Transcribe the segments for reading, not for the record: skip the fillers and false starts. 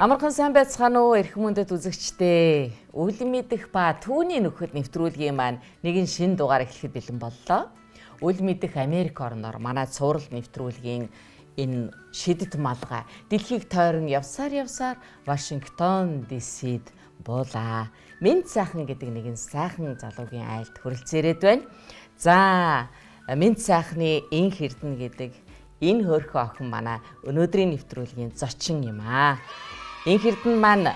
Амархан сайн байцгаана уу, эрхэм хүндэт үзэгчдээ. Үл мэдэх ба түүний нөхөд нэвтрүүлгийн маань нэгэн шинэ дугаар эхлэхэд бэлэн боллоо. Үл мэдэх Америк орноор манай цуврал нэвтрүүлгийн энэ шидэт малгай дэлхийг тойрон явсаар явсаар Вашингтон DC-д буулаа. Мэнд сайхан гэдэг нэгэн сайхан залуугийн айлд хүрэлцээрээд байна. За, Мэнд сайхны Энх Эрдэнэ гэдэг энэ хөөрхөн охин манай өнөөдрийн нэвтрүүлгийн зочин юм аа. Энх Эрдэнэ маань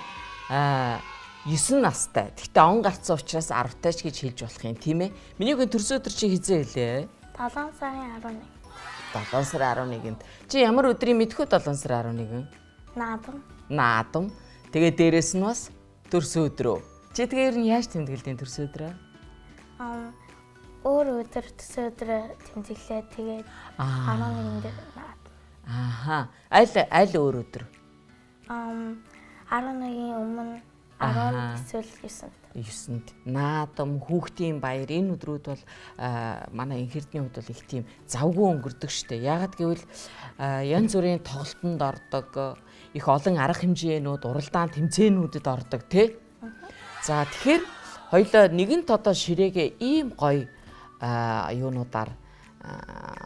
9 настай. Гэхдээ он гарцсан учраас 10 тайч гэж хэлж болох юм, тийм ээ. Миний хүн төрсөн өдөр чи хизээ хэлээ? 7 сарын 11. 7 сарын 11-нд. Чи ямар өдрийн мэдхүү 7 сарын 11-н? Наадам. Наадам. Тэгээ дээрэс нь бас төрсөн өдрөө. Чи тэгээ ер нь яаж тэмдэглэдэг төрсөн өдрөө? Өөр өдөр төрсөн өдрөө тэмдэглээ. Тэгээд 11-нд наадам. Ааха. Аль аль өөр өдөр? 11-ийн өмнө 10 эсвэл 9-нд. 9-нд наадам, хүүхдийн баяр, энэ өдрүүд бол манай Энх Эрдэнийн хувьд бол их тийм завгүй өнгөрдөг штэ. Яагаад гэвэл янз бүрийн тоглолтод ордог, их олон арга хэмжээнүүд, уралдаан тэмцээнүүдэд ордог, тий? За, тэгэхээр хоёлоо нэгэнт одоо ширээгээ ийм гоё юунуудаар,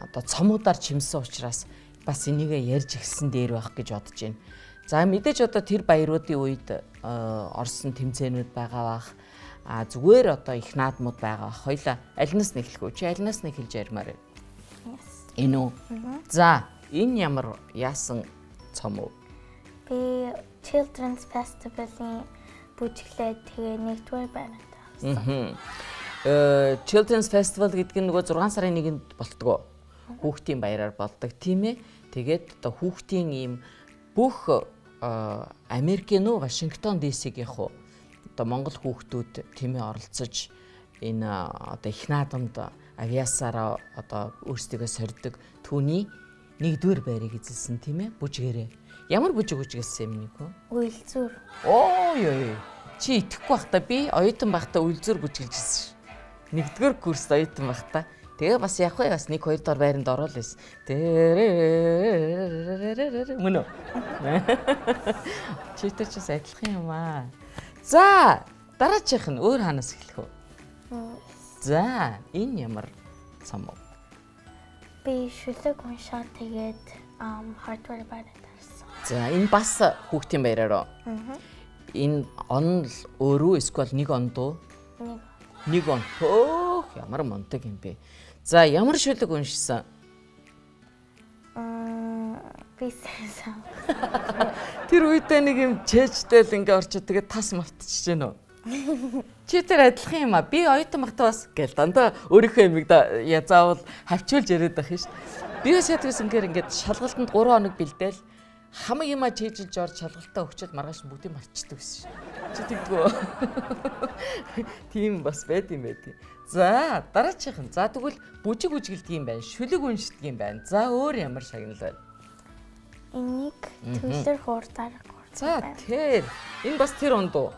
одоо цомуудаар чимсэн учраас бас энийгээ ярьж эхэлсэн дээр байх гэж бодож байна. За, мэдээж одоо тэр баяруудын үед орсон тэмцээнүүд байгаа бах. А зүгээр одоо их наадмууд байгаа бах. Хоёлаа альнаас нь эхлэх үү? Чи альнаас нь эхэлж ярмаар байна? Энэ үү? За, энэ ямар яасан цом уу? Би Children's Festival-ийн бүжиглээд тэгээ нэгдүгээр байранд авсан. Children's Festival гэдэг нь нөгөө 6 сарын 1-нд болтгоо. Хүүхдийн баяраар болдог, тийм ээ. Тэгээд одоо хүүхдийн ийм бүх Америкийн нөө Вашингтон DC-гийнх уу одоо Монгол хүүхдүүд, тийм ээ, оролцож энэ одоо их наадамд авьяасаараа одоо өөрсдийгөө сорьдог, түүний нэгдүгээр байрыг эзэлсэн, тийм ээ, бүжгээрээ. Ямар бүжиг бүжиглэсэн юм нэг вэ? Үйлзүр. Оо ёо. Чи итгэхгүй бах та, би оюутан байхдаа үйлзүр бүжиглэж ирсэн ш. Нэгдүгээр курст оюутан байхдаа. Тэгээ бас яг вэ, бас 1 2 дугаар байранд ороод байсан. Мөн үү? Чи тэр ч бас адилхан юм аа. За, дараачих нь өөр хаанаас эхлэх вэ? За, энэ ямар цом вэ? Би шүлэг уншаад тэгээд хоёрдугаар байранд орсон. За, энэ бас хүүхдийн баяраар уу? Энэ он л өөрөө эсвэл нэг онд уу? Нэг. Нэг он. Хөөх, ямар мундаг юм бэ? За, ямар шүлэг уншсан? Би сайн. Тэр үедээ нэг юм чэжтэй л ингээ орчод тэгээд тас мартчихж гэнэ үү? Чи тэр адилхан юм а. Би оюутан байхдаа бас гээл дандаа өөрийнхөө юмыг заавал хавчуулж яриад байх юм шүү дээ. Би бас яадаг гэсэн ингээд ингээд шалгалтанд 3 хоног бэлдээл хамаг юма чэйжилж орж шалгалтаа өгчөөд маргааш бүгдийг мартчихдаг гэсэн шүү. Чи тэгдэггүй. Тийм бас байд юм байд. За, дараачих нь. За, тэгвэл бүжиг бүжгэлдэг юм байна. Шүлэг уншдаг юм байна. За, өөр ямар шагнал байна? Энийг төвлөр хуур дарга хуур. За, тэр. Энэ бас тэр онд уу?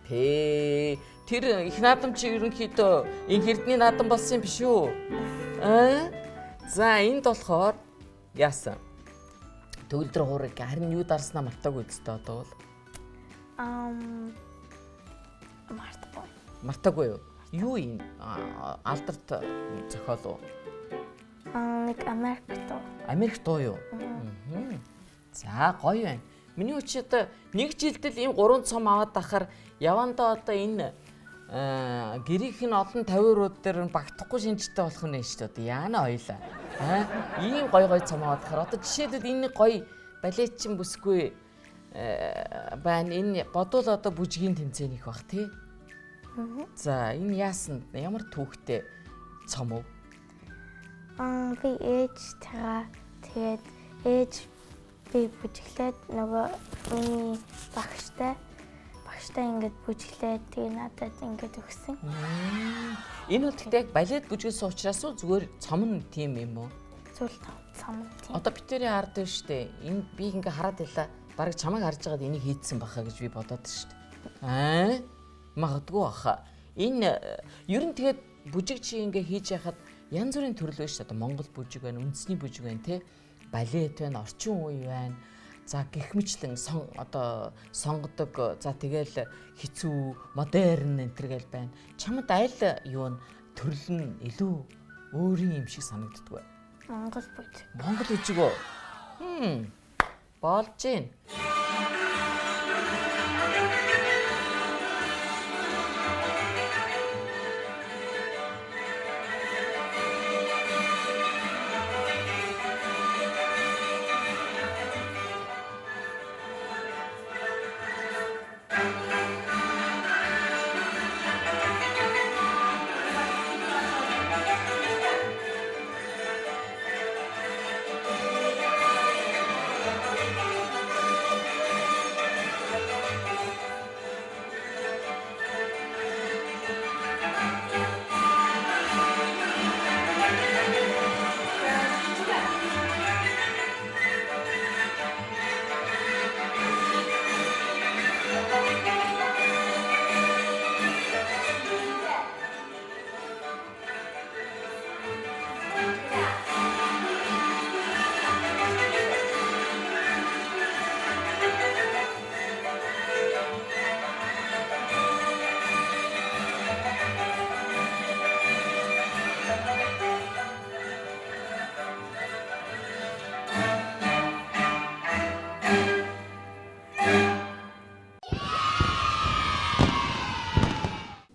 Тэ. Тэр их наадам чи ерөнхийдөө Энх Эрдэнийн наадам болсон юм биш үү? Аа? За, энд болохоор яасан? Төгөлдөр хуурыг харин юу дарснаа мартаагүй үстэй одоо бол. Мартаагүй. Мартаагүй юу? Юу юм? Алдарт зохиол уу? Нэг Америк дуу. Америк дуу юу? За, гоё байна. Миний үчи одоо нэг жилд л ийм 3 цом аваад ахаар явандаа одоо энэ гэрийнх нь олон 50-рууд дээр багтахгүй шинжтэй болох нь шүү дээ. Одоо яана хоёлаа. Аа, ийм гоё гоё цом аваад ахаар одоо жишээлбэл энэ гоё балет чин бүсгүй байна. Энэ бодвол одоо бүжгийн тэмцээн их бах, тий? За, энэ яасан, ямар түүхтэй цом уу? Би ээжтэйгээ тэгээд ээж би бүжиглээд нөгөө миний багштай ингээд бүжиглээд тэгээ надад ингээд өгсөн. Энэ бол тэгтээ яг балет бүжиглсэн учраас уу, зүгээр цом нь тийм юм уу? Зүйл цом нь тийм. Одоо бид тэрийн хард байна штэ. Энэ би ингээ хараад байлаа. Бараг чамайг харж байгаад энийг хийдсэн баха гэж би бодоод штэ. Аа, магадгүй баха. Энэ ер нь тэгээд бүжиг чи ингээ хийж яхад янз бүрийн төрөл байна штэ. Одоо Монгол бүжиг байна, үндэсний бүжиг байна, тий? Балет байна, орчин үе байна. За гэх мэтлэн одоо сонгодог. За тэгэл хэцүү, модерн энэ төр гэл байна. Чамд аль юу н төрөл нь илүү өөрийн юм шиг санагддаг вэ? Монгол бүжиг. Монгол бүжиг үү? Болж гин.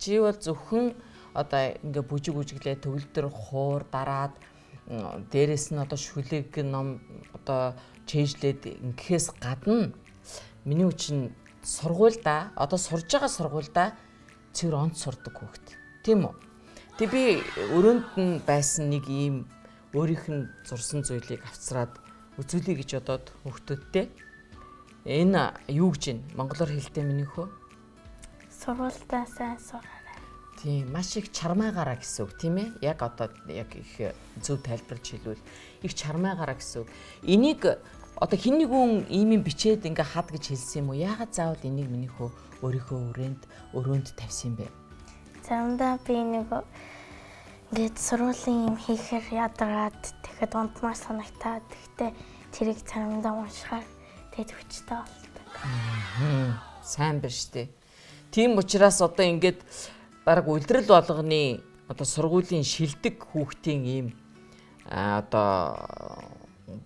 Чи бол зөвхөн одоо ингээ бүжиг бүжиглээ төгөлдөр хуур дараад дээрэс нь одоо шүлэг ном одоо чэйжлээд ингэхээс гадна миний үчин сургуульдаа одоо сурж байгаа сургуульдаа цэвэр онц сурдаг хүүхэд тийм үү? Тэг би өрөөнд нь байсан нэг ийм өөрийнх нь зурсан зүйлийг авцраад үзүүлье гэж бодоод хүүхдүүдтэй энэ юу гэж юм монголоор хэлдэг миний хөө? Сургуульдаа сайн сураарай. Тийм, маш их чармайгаараа гэсэн үг тийм ээ. Яг одоо яг их зөв тайлбарлаж хэлвэл их чармайгаараа гэсэн үг. Энийг одоо хэн нэгэн ийм юм бичээд ингээ хад гэж хэлсэн юм уу? Яагаад заавал энийг миний хөө өөрийнхөө өрөөнд тавьсан юм бэ? Заримдаа би нэг ингээд сургуулийн юм хийхээр ядаргаад тэгэхэд унтмаар санагтаад тэгтээ тэрийг заримдаа уншихаар тэгэд хүчтэй болдог. Сайн байна шүү дээ. Тийм учраас одоо ингээд бараг улирал болгоны одоо сургуулийн шилдэг хүүхдийн ийм одоо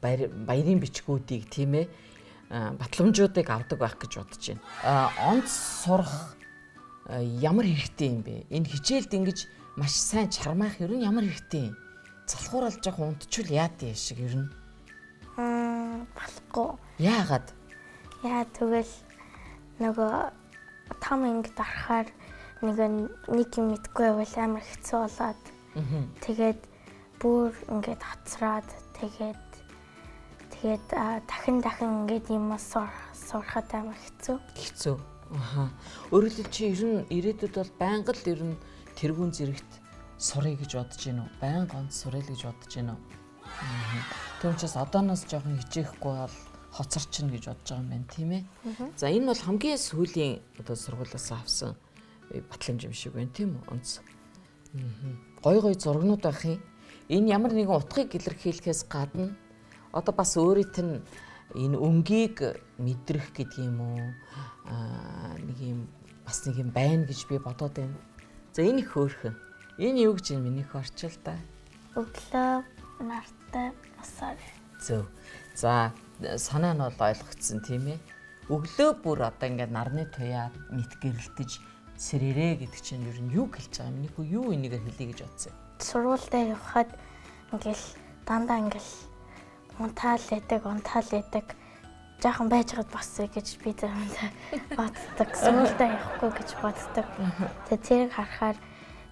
баярын бичгүүдийг тийм ээ батламжуудыг авдаг байх гэж бодож байна. Онц сурах ямар хэрэгтэй юм бэ? Энэ хичээлд ингэж маш сайн чармаах ер нь ямар хэрэгтэй юм? Залхуурал жоох унтчул яад юм шиг ер нь. Болохгүй. Яагаад? Яа тэгвэл нөгөө том ангид орохоор нэг юм мэдгүй байвал амар хэцүү болоод тэгээд бүр ингээд хоцроод тэгээд дахин ингээд юм сурахад амар хэцүү. Хэцүү. Аха. Өөрөөр хэлбэл чи ер нь ирээдүйд бол байнга л ер нь тэргүүн зэрэгт сурыг гэж бодож гин үү? Байнга онц сурыг гэж бодож гин үү? Тэр учраас одооноос жоохон хичээхгүй бол хоцорчин гэж бодож байгаа юм байна, тийм ээ. За энэ бол хамгийн сүүлийн одоо сургуулиас авсан батламж юм шиг байна, тийм үү? Онц. Гой гой зургнууд байх юм. Энэ ямар нэгэн утгыг илэрхийлэхээс гадна одоо бас өөрийнх нь энэ өнгийг мэдрэх гэдэг юм уу? Нэг юм бас нэг юм байна гэж би бодоод байна. За энэ их хөөрхөн. Энэ юу гэж юм миний орчил та? Өглөө нартай босоор. Зөв. За санаа нь бол ойлгогдсон тийм ээ. Өглөө бүр одоо ингээд нарны туяа мэт гэрэлтэж сэрэрээ гэдэг чинь ер нь юу хэлж байгаа юм? Миний хүү юу энийгээр хэлье гэж бодсон юм? Сургуультай явхад ингээл дандаа ингээл унтаал идэг. Жаахан байжгаад босъё гэж би заримдаа боддог. Сургуультай явахгүй гэж боддог. Тэгээд тэрийг харахаар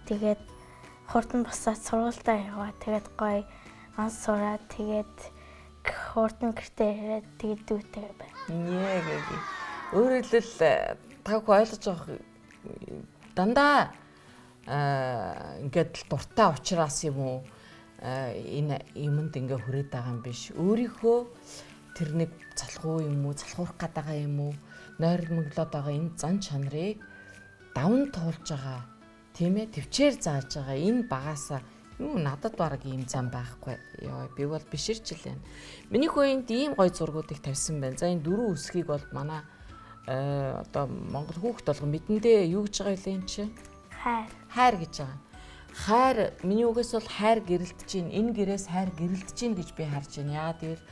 тэгээд хурдан босоод сургуультай яваа. Тэгээд гоё онц сураад тэгээд хурдан гэртээ ирээд тэгээд дүүтэй байна. Нэ гэ. Өөрөөр хэлбэл та бүхэн ойлгож байгаа дандаа ингээд дуртай учраас юм уу энэ юмд ингээ хүрээд байгаа юм биш. Өөрийнхөө тэр нэг залхуу юм уу, залхуурах гээд байгаа юм уу, нойрмоглоод байгаа энэ зан чанарыг даван туулж байгаа, тийм ээ, төвчээр зааж байгаа энэ багаасаа Юу надад бараг ийм зам байхгүй. Йоо би бол биширч л байна. Миний хүү энд ийм гоё зургуудыг тавьсан байна. За энэ дөрвөн үсгийг бол манай одоо Монгол хүүхд болгон мэдэндээ юу гэж байгаа юм чи? Хайр. Хайр гэж байгаа. Хайр миний үгээс бол хайр гэрэлтэж байна. Энэ гэрээс хайр гэрэлтэж байна гэж би харж байна. Яагаад гэвэл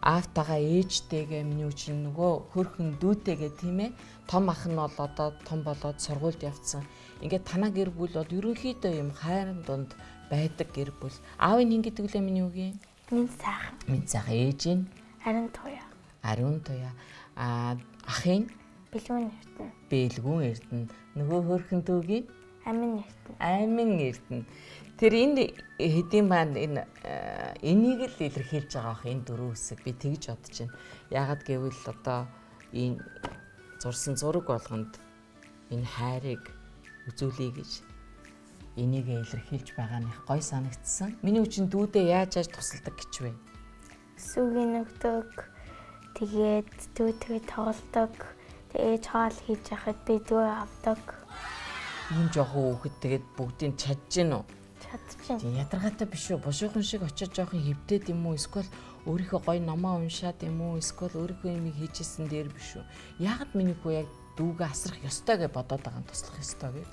аавтайгаа ээжтэйгээ миний үчин нөгөө хөрхөн дүүтэйгээ тийм ээ том ах нь бол одоо том болоод сургуульд явцсан. Ингээд танаа гэр бүл бол ерөнхийдөө юм хайрын дунд байдаг гэр бүл. Аавын хин гэдэг лээ миний үгийн? Минь сайхан. Минь сайхан ээж нь Ариун туяа. Ариун туяа. А ахын Бэлгүүн Эрдэнэ. Бэлгүүн Эрдэнэ. Нөгөө хөрхөн дүүгийн Амин Эрдэнэ. Амин Эрдэнэ. Тэр энэ хэдийн маань энэ энийг л илэрхийлж байгаа бах энэ дөрөв хэсэг би тэгж бодож байна. Яагаад гэвэл одоо энэ зурсан зураг болгонд энэ хайрыг үзүүлье гэж энийг илэрхийлж байгаа нь их гой санагдсан. Миний үчин дүүдээ яаж яаж тусалдаг гэж вэ? Сүгийн өгдөг. Тэгээд дүүтэйгээ тоглодог. Тэгээд ээж хоол хийж яхад би дүү авдаг. Ийм жоохон хүүхэд тэгээд бүгдийг чадж гин үү? Чадчихэв. Тийм ядаргаатай биш үү? Бушуухан шиг очиж жоохон хөвтөд юм уу? Эсвэл өөрийнхөө гоё номоо уншаад юм уу? Эсвэл өөрийнхөө юмыг хийжсэн дээр биш үү? Яагаад миний хүү яг дүүгээ асрах ёстой гэж бодоод байгаа юм туслах ёстой гэд?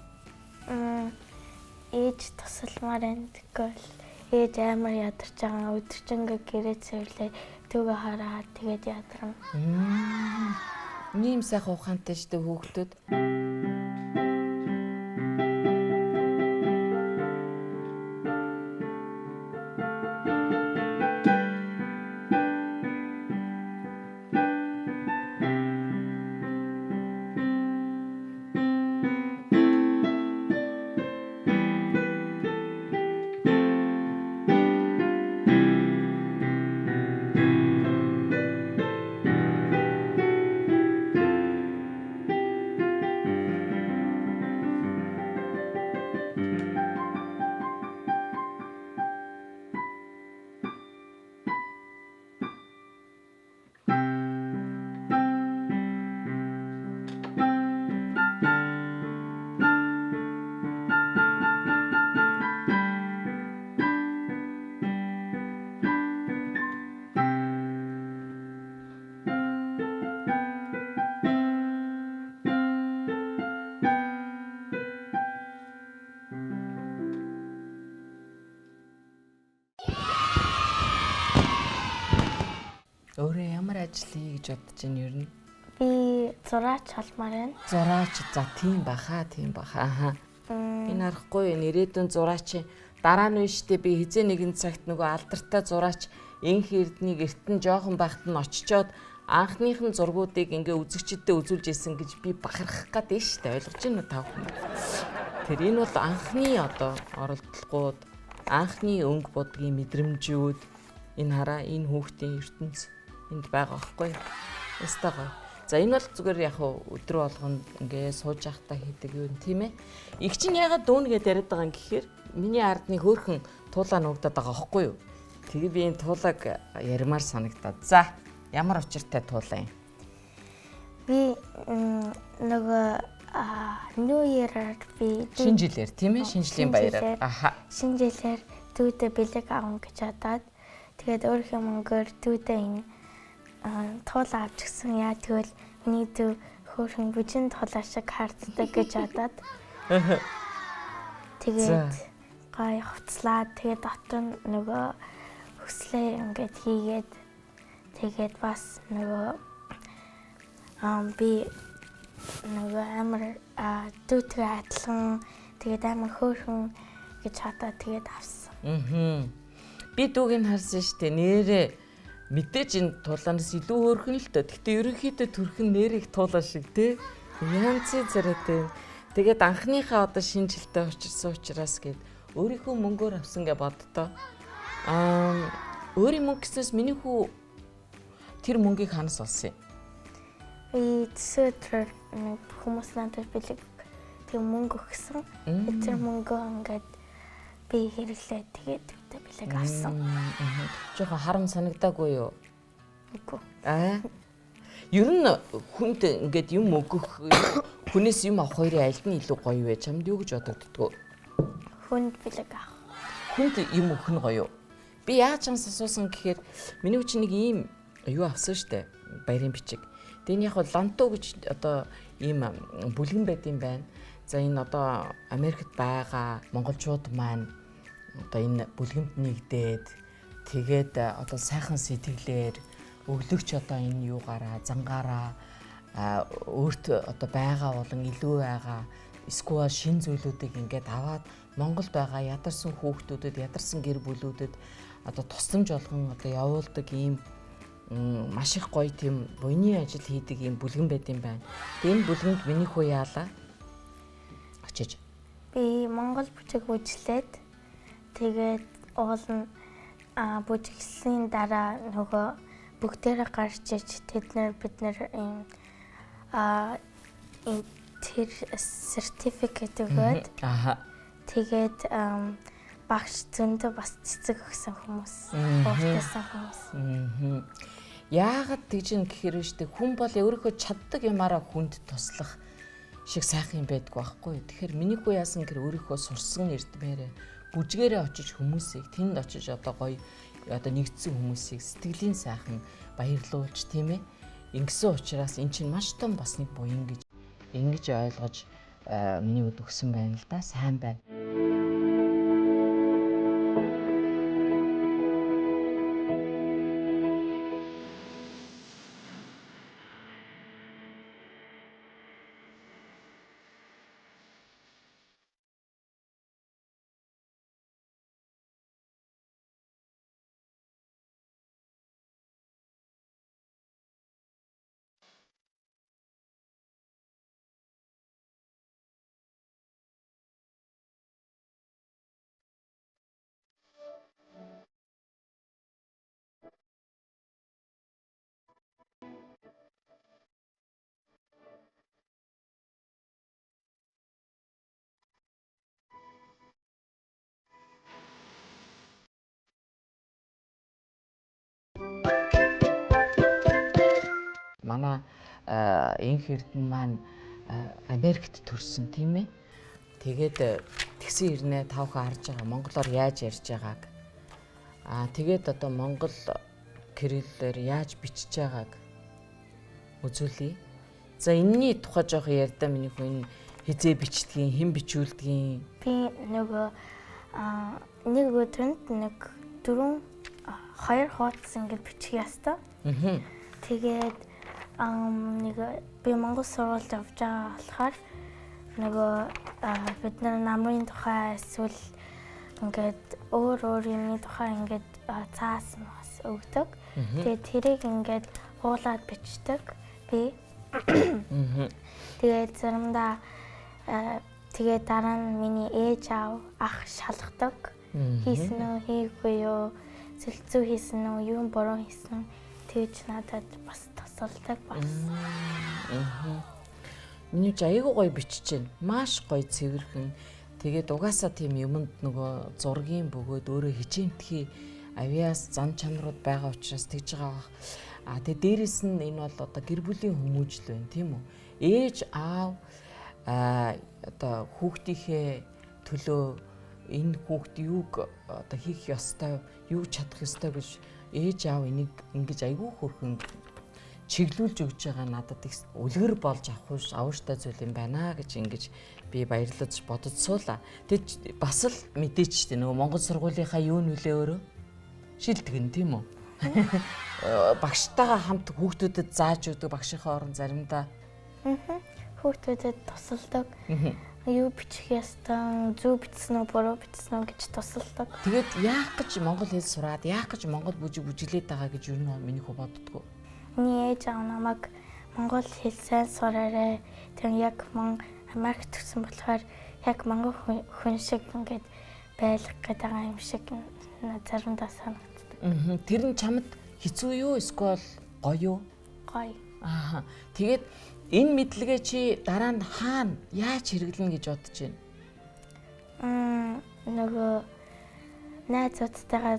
Ээж тусалмаар байна тэгвэл ээж амар ядарч байгаа. Өдөржингөө гэрээ цэвэрлээ дүүгээ хараад тэгээд ядарна. Нийм сайхан ухаантай штэ хүүхдүүд. Өөрөө ямар ажил хий гэж бодож байна ер нь? Би зураач болмоор байна. Зураач за тийм баха, тийм баха. Аха. Энэ харахгүй энэ ирээдүйн зураач дараа нь биш үү би хизээ нэгэн цагт нөгөө алдартай зураач Энх Эрднийг эртэн жоохон байхад нь очичоод анхных нь зургуудыг ингээ үзэгчдэд үзүүлж исэн гэж би бахархах гээд байна шүү дээ. Ойлгож байна уу та бүхэн? Тэр энэ бол анхны одоо оролдлогууд, анхны өнгө будгийн мэдрэмжүүд энэ хараа энэ хүүхдийн ертөнц энд байгаа байхгүй юу? Ястай гоё. За энэ бол зүгээр яг өдөр болгонд ингээ сууж явахдаа хийдэг юм тийм ээ. Их чинь ягаад дүүнэ гэдээ яриад байгаа юм гэхээр миний ард нэг хөөрхөн туулаа нуугдаад байгаа байхгүй юу? Тэгээ би энэ туулаг ярмаар санагдаад. За ямар учиртай туулаа юм? Би нөгөө New Year-аар би шинэ жилээр тийм ээ шинэ жилийн баяраар. Аха. Шинэ жилээр дүүдээ бэлэг авах гэж бодоод тэгээд өөрийнхөө мөнгөөр дүүдээ энэ туулаа авч гисэн. Яа тэгвэл миний дүү хөөрхөн бүжин туулаа шиг харцдаг гэж бодоод. Тэгээд гоё хувцлаад тэгээд дотор нь нөгөө хөслөө ингээд хийгээд тэгээд бас нөгөө би нөгөө амар дүүтэйгээ адилхан тэгээд амар хөөрхөн гэж бодоод тэгээд авсан. Би дүүг нь харсан шүү дээ. Нэрээ мэдээж энэ тулаанаас илүү хөөрхөн л тоо. Гэхдээ ерөнхийдөө төрхөн нэр их туулаа шиг тий. Янзын царайтай. Тэгээд анхныхаа одоо шинэ жилдээ учирсан учраас гээд өөрийнхөө мөнгөөр авсан гэж боддоо. Өөрийн мөнгө гэснээс миний хүү тэр мөнгийг ханаас олсон юм. Би төсөөдөр хүмүүс надад бэлэг тэг мөнгө өгсөн. Тэр мөнгөө ингээд би хэрэглээ тэгээд бэлэг авсан. Жохон харам санагдаагүй юу? Үгүй. Ер нь хүнд ингээд юм өгөх хүнээс юм авах хоёрын аль нь илүү гоё вэ? Чамд юу гэж бодогддгоо? Хүнд бэлэг авах. Хүнд юм өгөх нь гоё юу? Би яаж чамс асуусан гэхээр миний хүч нэг ийм юу авсан штэ, баярын бичиг. Тэгээ энэ яг ланту гэж одоо ийм бүлгэн байд юм байна. За энэ одоо Америкт байгаа монголчууд маань одоо энэ бүлгэмд нэгдээд тэгээд одоо сайхан сэтгэлээр өглөгч одоо энэ юугаараа зангаараа өөрт одоо байгаа болон илүү байгаа эсвэл шин зүйлүүдийг ингээд аваад Монголд байгаа ядарсан хүүхдүүдэд, ядарсан гэр бүлүүдэд одоо тусламж олгон одоо явуулдаг ийм маш их гоё тийм буйны ажил хийдэг ийм бүлгэн байд юм байна. Тэгээ энэ бүлгэнд миний хүү яалаа? Очиж. Би Монгол бүжиг бүжиглээд тэгээд уул нь бүжиглэсний дараа нөгөө бүгдээрээ гарч иж тэд нар бид нар ийм тэр сертификат өгөөд тэгээд багш зөндөө бас цэцэг өгсөн хүмүүс, ууртайсан хүмүүс. Яагаад тэгж юм гэхээр штэ хүн бол өөрийнхөө чаддаг юмараа хүнд туслах шиг сайхан юм байдгүй байхгүй. Тэгэхээр миний хүү яасан гэхээр өөрийнхөө сурсан эрдмээрээ бүжгээрээ очиж хүмүүсийг тэнд очиж одоо гоё одоо нэгдсэн хүмүүсийг сэтгэлийн сайхан баярлуулж тийм ээ. Ингэсэн учраас эн чинь маш том бас нэг буян гэж ингэж ойлгож миний үд өгсөн байна л да. Сайн байна. Манай энх эрдэнэ маань Америкт төрсөн тийм ээ. Тэгээд тэгсэн хэрнээ та бүхэн харж байгаа монголоор яаж ярьж байгааг. Аа тэгээд одоо монгол кириллээр яаж бичиж байгааг үзүүлье. За энэний тухай жоох ярьдаа миний хүн хизээ бичдгийг, хэн бичүүлдгийг. Би нөгөө нэг өдрөнд нэг 4 2 хуудас ингэж бичих ёстой. Тэгээд нэг би Монгол сургуульд явж байгаа болохоор нөгөө бид нар намрын тухай эсвэл ингээд өөр өөр юмны тухай ингээд цаас мас өгдөг. Тэгээд тэрийг ингээд хуулаад бичдэг би. Тэгээд заримдаа тэгээд дараа нь миний ээж аав ах шалгадаг. Хийсэн үү, хийгээгүй юу, зэлцүү хийсэн үү, юм буруу хийсэн үү тэгж надад бас тусалдаг бас. Миний ч аягүй гоё бичиж байна. Маш гоё цэвэрхэн. Тэгээд угаасаа тийм юмд нөгөө зургийн бөгөөд өөрөө хичээмтгий авиас зан чанарууд байгаа учраас тэгж байгаа бах. А тэгээд дээрэс нь энэ бол одоо гэр бүлийн хүмүүжил байна тийм үү? Ээж аав одоо хүүхдийнхээ төлөө энэ хүүхд юуг одоо хийх ёстой, юу чадах ёстой гэж ээж аав энийг ингэж айгүй хөрхөн чиглүүлж өгч байгаа надад их үлгэр болж авах авууштай зүйл юм байна гэж ингэж би баярлаж бодож суулаа. Тэг бас л мэдээч штэ нөгөө Монгол сургуулийнхаа юу нүлээ өөрөө шилдэг нь тийм үү? Багштайгаа хамт хүүхдүүдэд зааж өгдөг багшийнхаа орон заримдаа. Хүүхдүүдэд тусалдаг. Юу бичих ёстой, зөв бичсэн үү, буруу бичсэн үү гэж тусалдаг. Тэгээд яах гэж монгол хэл сураад, яах гэж монгол бүжиг бүжиглээд байгаа гэж юу нь миний хөө боддгоо. Миний ээж аав намайг монгол хэл сайн сураарай. Тэр яг Америкт төрсэн болохоор яг монгол хүн шиг ингээд байлах гэдэг байгаа юм шиг заримдаа санагддаг. Тэр нь чамд хэцүү юу эсвэл гоё юу? Гоё. Аа. Тэгээд энэ мэдлэгээ чи дараа нь хаана яаж хэрэглэнэ гэж бодож байна? Нөгөө найзуудтайгаа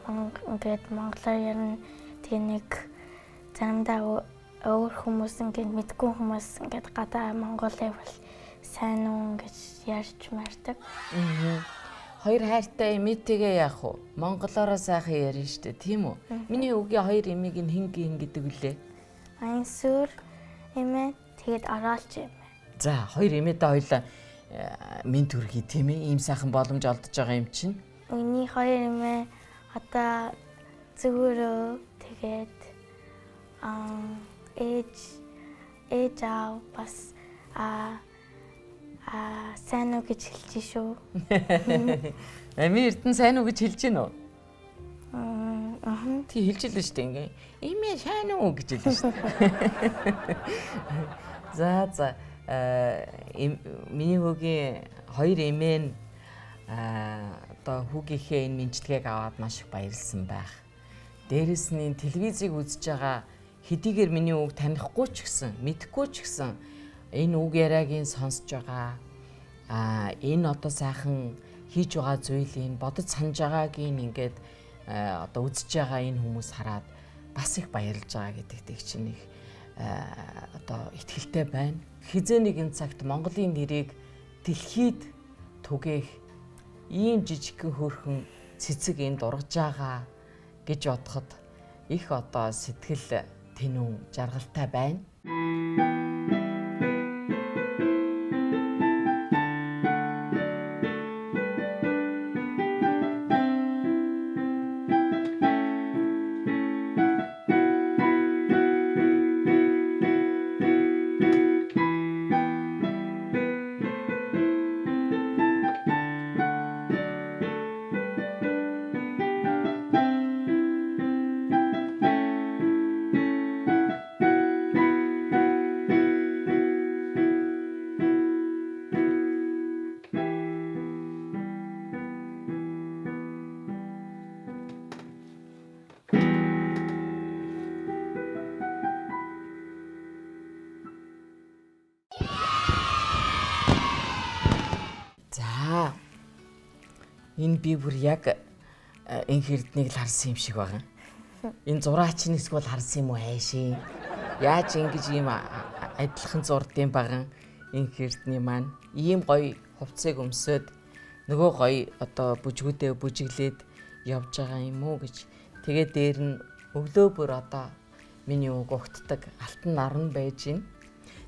ингээд монголоор ярина. Тэгээ нэг заримдаа өөр хүмүүс ингээд мэдгүй хүмүүс ингээд гадаа монголыг бол сайн уу гэж ярьж мардаг. Хоёр хайртай эмээтэйгээ яах вэ? Монголоороо сайхан ярина штэ, тийм үү? Миний үгийн хоёр эмийг нь хэн гин гэдэг вүлээ? Аян сүр эмээ тэгээд ороолч эмээ. За, хоёр эмээдээ хоёлаа минь төргий, тийм ээ? Ийм сайхан боломж олдож байгаа юм чинь. Миний хоёр эмээ одоо зүгөөрөө тэгээд ээж аав бас сайн уу гэж хэлж шүү. Амийн Эрдэнэ сайн уу гэж хэлж гин үү? Аа. Тий, хэлж илээ шүү дээ ингээ. Эмээ сайн уу гэж хэлээ шүү дээ. За. Миний хүүгийн хоёр эмээ нь одоо хүүгийнхээ энэ мэндчилгээг аваад маш их баярлсан байх. Дээрэс нь энэ телевизийг үзэж байгаа хэдийгээр миний үг танихгүй ч гэсэн, мэдэхгүй ч гэсэн энэ үг яриагийн сонсож байгаа энэ одоо сайхан хийж байгаа зүйлийг бодож санаж байгаагийн ингээд одоо үзэж байгаа энэ хүмүүс хараад бас их баярлж байгаа гэдэгт чинь их одоо итгэлтэй байна. Хизээ нэгэн цагт Монголын нэрийг дэлхийд түгээх ийм жижигхэн хөөрхөн цэцэг энд ургаж байгаа гэж бодоход их одоо сэтгэл тэнүүн жаргалтай байна. За, энэ би бүр яг энх эрднийг л харсан юм шиг байгаа. Энэ зураач нь эсвэл харсан юм уу хайшин. Яаж ингэж ийм адилхан зурдын баган энх эрдний маань ийм гоё хувцсыг өмсөөд нөгөө гоё одоо бүжгүүдээ бүжиглээд явж байгаа юм уу гэж. Тэгээ дээр нь өглөө бүр одоо миний үг угтдаг алтан наран байж гин.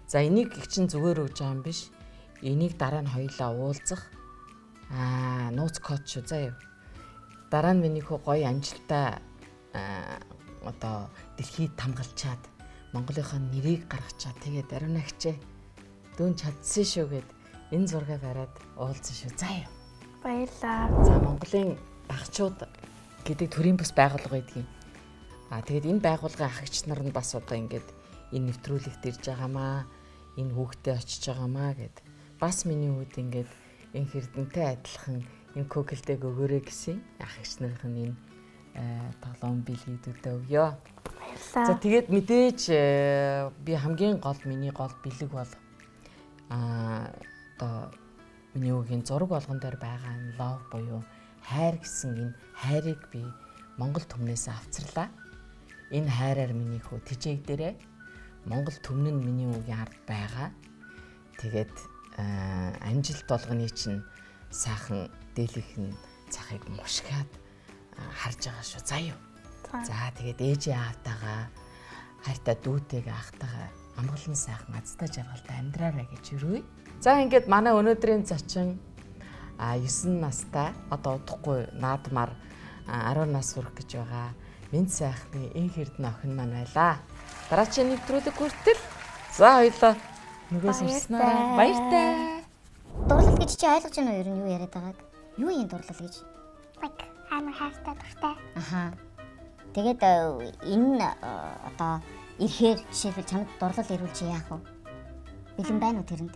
За, энийг их чинь зүгээр өгж байгаа юм биш. Энийг дараа нь хоёулаа уулзах. Нууц код шүү заа юу. Дараа нь миний хүү гоё амжилттай одоо дэлхийд хамгаалчаад Монголынхаа нэрийг гаргачаад тэгээд ариунагчээ дүүн чадсан шүү гэд энэ зургийг бариад уулзсан шүү. За юу. Баярлалаа. За, Монголын багчууд гэдэг төрийн бас байгууллага байдгийн. Тэгээд энэ байгууллагын ахагч нар нь бас одоо ингээд энэ нэвтрүүлэгт ирж байгаамаа, энэ хүүхдээ очиж байгаамаа гэд. Бас миний үүд ингээд энэ хэрдэнтэй адилхан энэ кокелдэг өгөөрэй гэсэн ахагч нарын энэ тоглоом бэлгүүдээ өгөө. Баярлалаа. За, тэгээд мэдээж би хамгийн гол миний гол бэлэг бол одоо миний үгийн зураг болгон дээр байгаа энэ love буюу хайр гэсэн энэ хайрыг би Монгол түмнээс авцарлаа. Энэ хайраар миний хүү тижээг дээрээ Монгол түмэн нь миний үгийн ард байгаа. Тэгээд амжилт болгоны чинь сайхан дээлийнх нь цахыг мушгаад харж байгаа шүү. За юу. За, тэгээд ээжээ аавтайгаа хайртай дүүтэйгээ ахтайгаа амгалан сайхан азтай жаргалтай амьдраарай гэж өрөөе. За, ингээд манай өнөөдрийн зочин 9 настай одоо удахгүй наадмаар 10 нас хүрэх гэж байгаа Мэнд сайхны энх эрдэнэ охин маань байлаа. Дараачийн нэвтрүүлэг хүртэл за хоёлоо нөгөө сурснараа баяртай. Дурлал гэж чи ойлгож байна уу, ер нь юу яриад байгааг? Юу юм дурлал гэж? Like амар хайртай, дуртай. Аха. Тэгээд энэ одоо ирэхээр жишээлбэл чамд дурлал ирүүл чи яах вэ? Бэлэн байна уу тэрэнд?